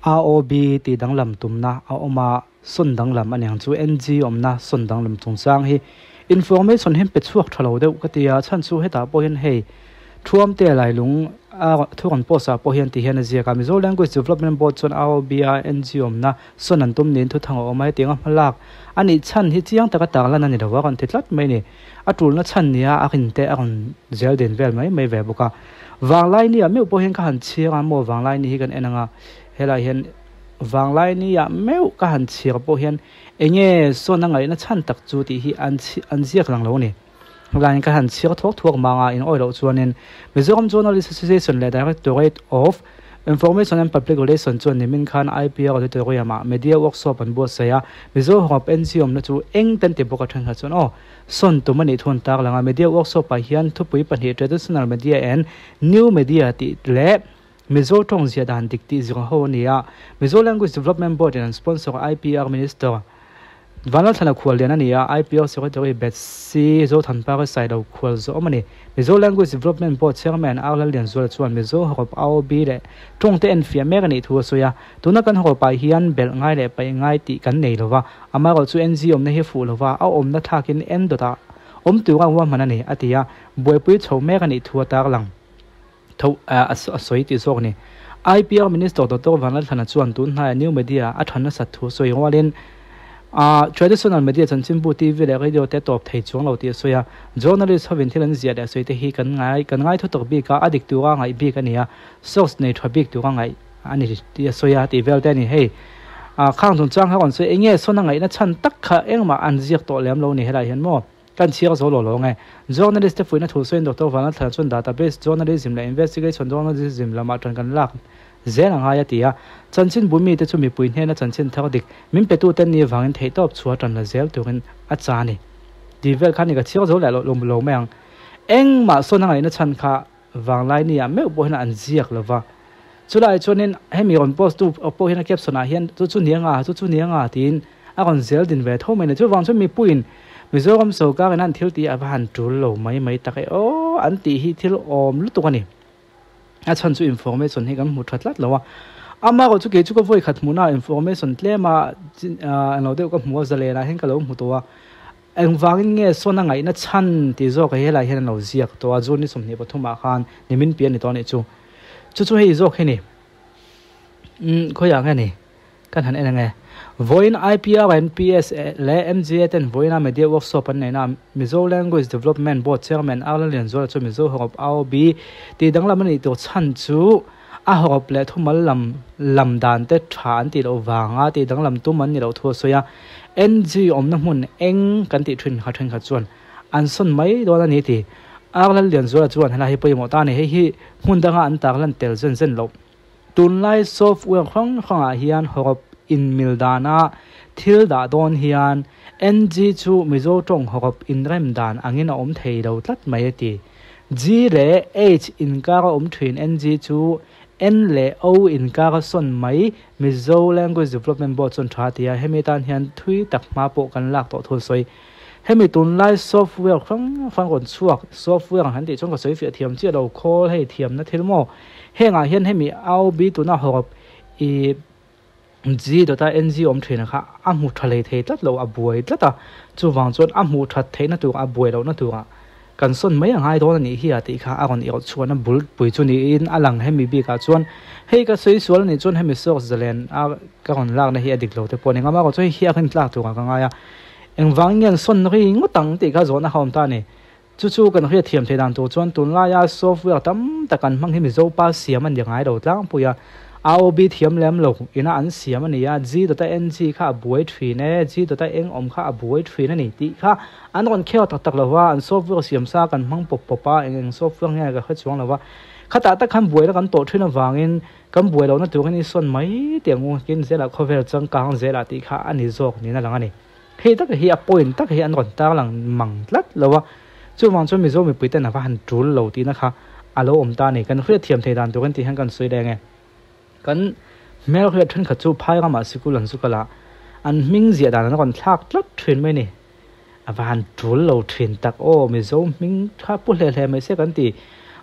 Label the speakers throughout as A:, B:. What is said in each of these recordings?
A: ROB tih danglam tumna a awm a, sawn danglam a niang chu NG awmna sawn danglam chungchang hi information hi pe chhuak tha lo deuh ka ti a, chhan chu hetah pawh hian hei Thuamte Lailung a thu kan post ah pawh hian ti hian a ziak a, Mizo Language Development Board chuan ROB a NG awmna sawn an tum niin thuthang a awm a, hetianga hmalak a nih chhan hi chiang taka tarlan a ni lo a rawn ti tlat mai a ni. A tulna chhan nia a rinte a rawn zel din vel mai mai ve bawk a. Vanglai ni ah meuh pawh hian ka han chhiar a maw vanglai ni hi kan en ang a, helai hian vanglai ni ah meuh ka han chhiar pawh hian enge sawn a ngaihna chhan tak chu tih hi an an ziak lang lo a ni. Helai ka han chhiar thuak thuak mang a, in awih loh chuanin Mizoram Journalist Association leh Directorate of Information and Public Relation chuan nimin khan IPR Auditorium ah Media Workshop an buatsaih a, Mizo hawngawp NGO awmna chu eng ten ti bawk a thenkhat chuan aw sawn tum a nih thu an tarlang a, Media Workshop ah hian thupui pahnih Traditional Media and New Media tih leh Mizo tawng ziah dan dik tih zir ho a ni a, Mizo Language Development Board in an sponsor IPR Minister Vanlalthlana khual lian a ni a, IPO Secretary Betsy Zothanpara Sailo khual zawm a ni. Mizo Language Development Board Chairman R Lallianzuala chuan Mizo hawrawp AOB leh tawngte enfiah mek a nih thu a sawi a, tuna kan hawrawpah hian belh ngai leh paih ngai tih kan nei lova, amaherawhchu NG awmna hi fuh lova a awmna thlakin en dawtah awm tura ruahman a ni, a ti a, buaipui chho mek a nih thu a tarlang. Tho a sawi tih zawk a ni. IPR Minister Doctor Vanlalthlana chuan tun hnaiah new media a tha nasat thu sawi rualin traditional media chanchinbu TV leh radio te tawp thei chuang lo tih a sawi a. Journalist hovin thil an ziah leh sawi te hi kan ngai kan ngai thu tawk bik a, a dik tura ngaih bik a ni a, source nei tha bik tura ngaih a ni tih a sawi a tih vel te a ni. Hei khang chungchang kha rawn sawi eng nge sawn a ngaihna chhan tak kha engmah an ziak tawh lem lo a ni helaiah hian maw? Kan chhiar zo lo lo nge. Journalist te fuihna thu sawiin Doctor Vanlalthlana chuan database journalism leh investigation journalism lamah tan kan lak zel a ngai a ti a. Chanchin bu mite chu mipui hnena chanchin thar dik min petu ten ni vangin theihtawp chhuah tan la zel turin a cha a ni. Tih vel kha ni ka chhiar zo leh lo lo mai ang. Engmah sawn a ngaihna chhan kha vanglai ni ah meuh pawh hian an ziak lo va. Chulai chuanin hemi rawn post tu pawh hian a caption ah hian chu chu nia nga chu chu nia nga tiin a rawn zel din ve tho mai a ni. Chuvang chuan mipuiin Mizoram sorkar in an thil tih a va han tul lo mai mai tak e aw an tih hi thil awm lutuk a ni. A chhan chu information hi kan hmu tha tlat lo a. Amaherawh chu kei chu ka vawi khat hmuhna information tlem a englo deuh ka hmu a zalen ah hian ka lo hmu tawh a. Engvangin nge sawn a ngaihna chhan tih zawk hi helai hian an lo ziak tawh a, June ni 23 ah khan nimin pian ni tawh a nih chu. Chu chu hei zawk hi ni. Umm khawiah nge ni? Kan han en ang e. Vawiin IPR and PS leh MGA ten vawiina Media Workshop an neihna Mizo Language Development Board Chairman R Lallianzuala chu Mizo hawrawp AOB tih danglam a nih tur chhan chu a hawrawp leh thumal lam lam dan te tha an tih loh vanga tih danglam tum an ni loh thu a sawi a. NG awmna hmun eng kan tih thin kha thenkhat chuan an sawn mai dawn a ni tih R Lallianzuala chuan helai hi pawimawh ta a ni. Hei hi hmun danga an tarlan tel zen zen loh. Tunlai software hrang hrangah hian hawrawp inmil dana thil dah dawn hian NG chu Mizo tawng hawrawp inrem dan angin a awm thei lo tlat mai a ti. G leh H inkar a awm thin NG chu N leh O inkar a sawn mai Mizo Language Development Board chuan tha a ti a, hemi tan hian thui tak hma pawh kan lak tawh thu a sawi. Hemi tunlai software hrang hrang rawn chhuak, software ang han tih chuan ka sawi fiah thiam chiah lo, khawl hei thiamna thil maw? Hengah hian hemi AOB tuna hawrawp i G dawta NG awm thin kha a hmu tha hlei thei tlat lo, a buai tlat a, chuvang chuan a hmuh that theihna tur a buai lohna turah kan sawn mai a ngai dawn a nih hi a tih kha a rawn irh chhuahna bul pui chu niin a lang hemi bikah chuan hei ka sawi sual a nih chuan hemi source zalen a ka rawn lakna hi a dik lo te pawh a ni ngam a, erawh chu hei hi a rintlak turah ka ngai a, engvang nge an sawn ri ngawt ang tih kha zawhna kha a awm ta a ni. Chu chu kan hriat thiam theih dan tur chuan tunlaia software tam tak an hmang hi Mizo pa siam a ni ngai lo tlangpui a, AOB thiam lem lo ina an siam a ni a, G dot a NG kha a buai thin e, G dot a eng awm kha a buai thin a ni tih kha an rawn khel tak tak lo va, an software siam sa kan hmang pawp pawp a, eng eng software nge ka hre chuang lo va, khatah tak khan buaina kan tawh thin avangin kan buai lohna turin i sawn mai tih ang u, tin zelah khawvel changkang zelah tih kha a ni zawk niin a lang a ni. Hei tak hi a point tak hi an rawn tarlang mang tlat lo a, chuvang chuan Mizo mipui ten a va han tul lo tihna kha a lo awm ta a ni. Kan hriat thiam thei dan tur an tih hian kan sawi leng e. Kan hmel hriat thenkhat chu phai ramah sikul an zu kal a, an hming ziah dan an rawn thlak tlat thin mai a ni. A va han tul lo thin tak aw, Mizo hming tha pu hle hle mai se kan ti.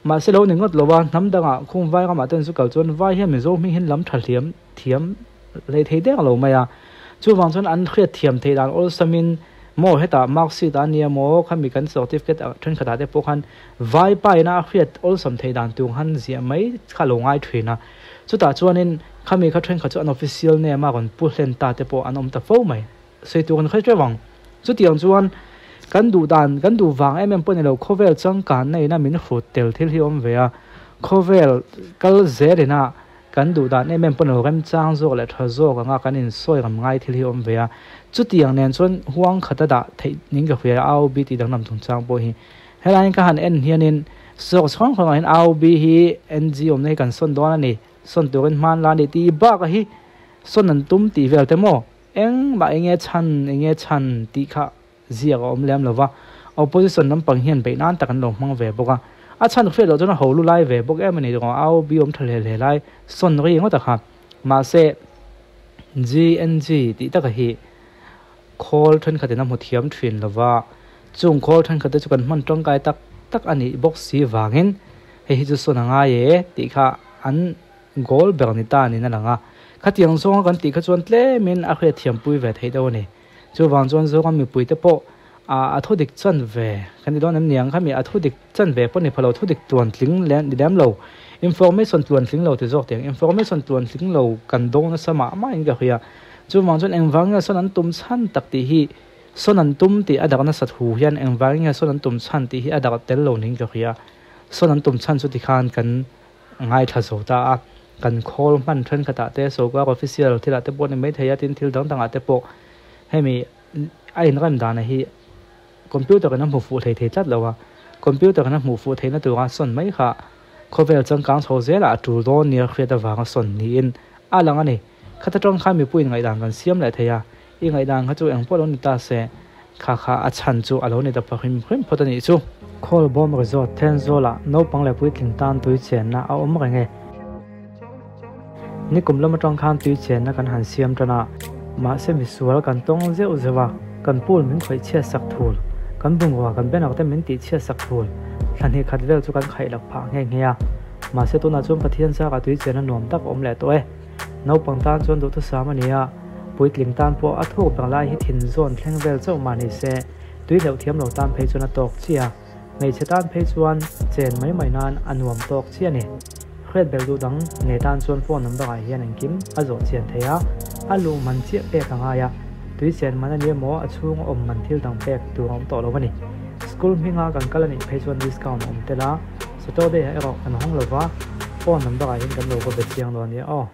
A: Mahse lo ni ngawt lova hnam dangah khung vai ramah ten chu kal chuan vai hian Mizo hming hian lam tha hliam thiam hlei thei dek lo mai a. Chuvang chuan an hriat thiam theih dan awlsamin maw hetah mark sheet ah ania maw khami kan certificate ah thenkhatah te pawh khan vai paina a hriat awlsam theih dan tur han ziah mai kha a lo ngai thin a. Chutah chuanin khami kha thenkhat chu an official name a rawn pu hlen ta te pawh an awm ta fo mai. Sawi tur kan hre teuh ang. Chutiang chuan kan duh dan, kan duh vang em em pawh ni lo, khawvel changkanna ina min hrut tel thil hi a awm ve a. Khawvel kal zel ina kan duh dan em em pawh ni lo, remchang zawk leh tha zawk anga kan insawi ram ngai thil hi a awm ve a. Chutiang nen chuan huang khata dah theih ning ka hria a, AUB tih danglam chungchang pawh hi. Helaiin ka han en hianin sawk chhawng chhawngah hian AUB hi NG awmna hi kan sawn dawn a ni, sawn turin hman la a ni tih bakah hi sawn an tum tih vel te maw? Engmah enge chhan enge chhan tih kha ziak a awm lem lova, opposition lampang hian beih nan tak an lo hmang ve bawk a, a chhan hriat loh chuan a ho lu lai ve bawk em a ni tawh au bi awm tha hle hle lai sawn ri ngawt a kha. Mahse GNG tih taka hi khawl thenkhatin a hmu thiam thin lova, chung khawl thenkhat te chu kan hman tangkai tak tak a nih bawk si vangin hei hi chu sawn a ngai e tih kha an Goal ber ni ta niin a lang a, khatiang zawnga kan tih kha chuan tlemin a hriatthiampui ve theih deuh a ni. Chuvang chuan zawnga mipuite pawh a thu dik chan ve kan ti dawn em niang khami a thu dik chan ve pawh ni pha lo, thu dik tluan tling leh ni lem lo, information tluan tling lo ti zawk teh ang, information tluan tling lo kan dawng nasa mah mahin ka hria. Chuvang chuan engvang nge sawn an tum chhan tak tih hi sawn an tum tih a dak nasa thu hian engvang nge sawn an tum chhan tih hi a dak tel lo niin ka hria. Sawn an tum chhan chu tikhan kan Ngaithla zo ta a, kan khawl hman thenkhatah te sorkar official thilah te pawh ni mai thei a, tin thil dang dangah te pawh hemi a inrem dana hi computer in a hmu fuh thei thei tlat lo a, computer in a hmuh fuh theihna tura sawn mai kha khawvel changkang chho zelah a tul dawn nia hriat avanga sawn niin a lang a ni. Khata tawng khan mipuiin ngaihdan kan siam leh thei a, i ngaihdan kha chu engpawh lo ni ta se, kha kha a chhan chu a lo ni ta pha hrim hrim phawt a nih chu. Khawlbawm Resort Thenzawlah naupang leh puitling tan tui chenna a awm reng e. Nikum lam atang khan tui chenna kan han siam tan a, mahse misual kan tawng zeuh zeuh a, kan pool min khawih chhiat sak thul, kan bungrua kan banner te min tih chhiat sak thul, thla hnih khat vel chu kan khaih lak phah nghe nghe a, mahse tunah chuan Pathian zaka tui chenna nuam tak a awm leh tawh e. Naupang tan chuan duhthusam a ni a, puitling tan pawh a thuk ber lai hi thin zawn thleng vel chauh mah ni se, tui hleuh thiam lo tan phei chuan a tawk chiah a, hmeichhe tan phei chuan chen mai mai nan a nuam tawk chiah a ni. Hriat bel duh dang nei tan chuan phone number ah hian engkim a zawh chian thei a, a luh man chiah pek a ngai a, tui chen man a ni emaw a chhung a awm man thil dang pek tur a awm tawh lo a ni. School hminga kan kal a nih phei chuan discount a awm tel a, Saturday ah erawh kan hawng lo va, phone number ah hian kan lo va be chiang dawn nia aw.